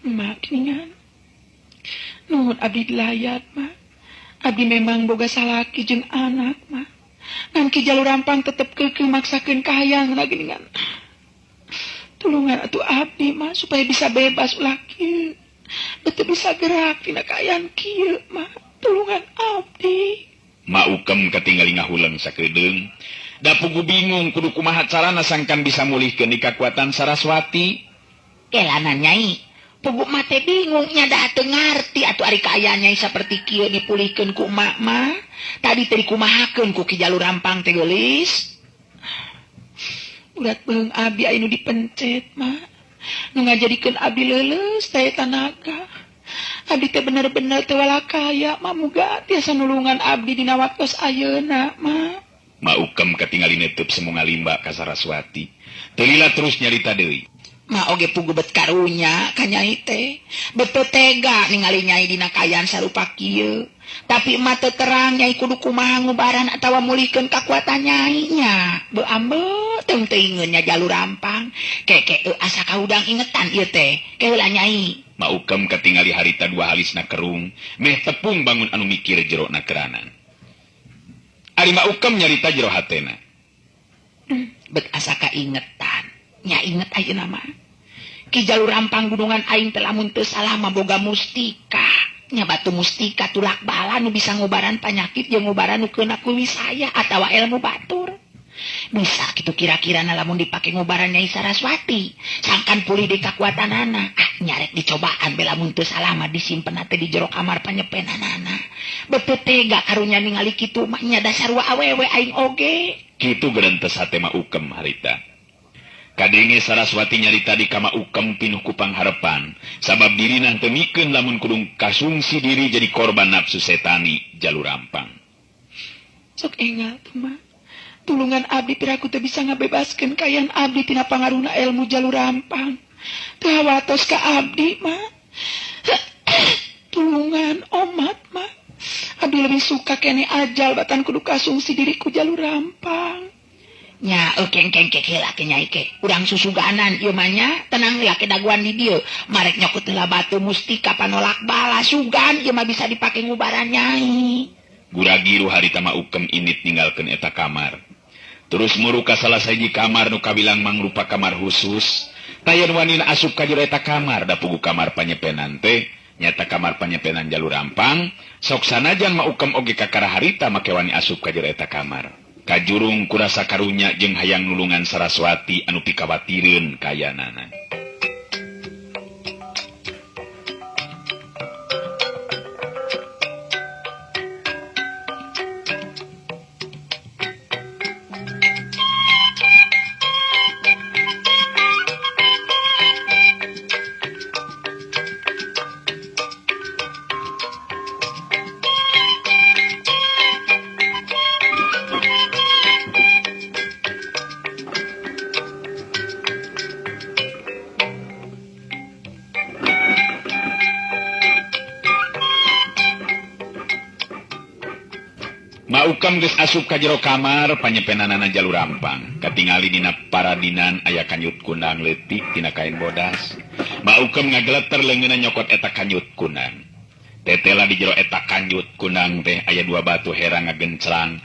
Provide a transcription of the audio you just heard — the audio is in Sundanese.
Emak geuningan. Nuhun abdi dilayat, Mak. Abdi memang boga salaki jeung anak, Mak. Ngan Ki Jalur Rampang tetep keukeuh maksakeun kahayangna geuningan. Tulungan atuh abdi, Mak, supaya bisa bebas ulah kieu. Betul bisa gerak tina kaayaan kieu, Mak. Tulungan abdi. Ma Ukem katingali ngahuleng sakedeung. Da pugu bingung kudu kumaha carana sangkan bisa mulihkeun di kakuatan Saraswati. Kelana Nyai. Pugu mah teh bingung nya da teu ngarti atuh ari kaayaan Nyai saperti kieu dipulihkeun ku emak mah. Tadi teh dikumahakeun ku Ki Jalur Rampang teh geulis. Urat beung abdi aya nu dipencet, Mak. Nu ngajadikeun abdi leuleus teh tanaga. Abdi teh bener-bener teu walakaya, Mak, muga tiasa nulungan abdi dina waktos ayeuna, Mak. Ma Ukem katingali neuteub semu ngalimba ka Saraswati. Teu lila terus nyarita deui. Ma oge pugu bet karunya ka Nyai teh. Bet teu tega ningali Nyai dina kaayaan sarupa kieu. Tapi emak teu terang Nyai kudu kumaha ngubaran atawa mulihkeun kakuatan Nyai nya. Beu ambe teung teuingeun nya Jalur Rampang. Keke asa kahudang ingetan ieu teh. Ke heula Nyai. Ma Ukem katingali harita dua halisna kerung, meh tepung bangun anu mikir jero na keranan. Ari Ma Ukem nyarita jero hatena. Bet asa kaingetan. Nya inget ayeuna mah. Ki Jalur Rampang gunungan aing teh lamun teu salah mah boga mustika. Nya batu mustika tulak bala nu bisa ngubaran panyakit jeung ngubaran nu keuna ku wisaya atawa ilmu batur. Bisa kitu kira-kira na lamun dipake ngubaran Nyai Saraswati. Sangkan pulih di kakuatanana. Ah, nyarek dicobaan be lamun teu salah mah disimpen teh di jero kamar panyepenanana. Betul tega karunya ningali kitu mah nya dasar wa awewe aing oge. Kitu gerentes hate Ma Ukem harita. Kadenge Saraswati nyarita di kama Ukem pinuh ku pangharepan, sabab dirina teu mikeun lamun kudu kasungsi diri jadi korban nafsu setani Jalur Rampang. Sok engal tuh, Mak. Tulungan abdi piraku teu bisa ngabebaskeun kaayaan abdi tina pangaruhna ilmu Jalur Rampang. Teu hawatos ka abdi, Mak. Tulungan omat, Mak. Abdi lebih suka kene ajal batan kudu kasungsi diriku Jalur Rampang. Nya keng keng ke heula ke Nyai ke. Urang susuganan ieu mah nya, tenang heula ke daguan di dieu. Marek nyokot heula batu mustika panolak bala sugan ieu mah bisa dipake ngubaran Nyai. Guragiru harita Ma Ukem init ninggalkeun eta kamar. Terus muru ka salah sahiji kamar nu kabilang mangrupa kamar khusus. Tayan wanina asup ka jero eta kamar da pugu kamar panyepenan teh nyata kamar panyepenan Jalur Rampang. Sok sanajan Ma Ukem oge kakara harita make wani asup ka jero eta kamar. Kajurung kurasa karunya jeung hayang nulungan Saraswati anu pikawatireun kayanana. Ma Ukem geus asup ka jero kamar panyepenanana Jalur Rampang. Katingali dina paradinan aya kanyut kundang leutik tina kain bodas. Ma Ukem ngageleter leungeunna nyokot eta kanyut kundang. Tetela di jero eta kanyut kundang teh aya dua batu herang ngagenclang.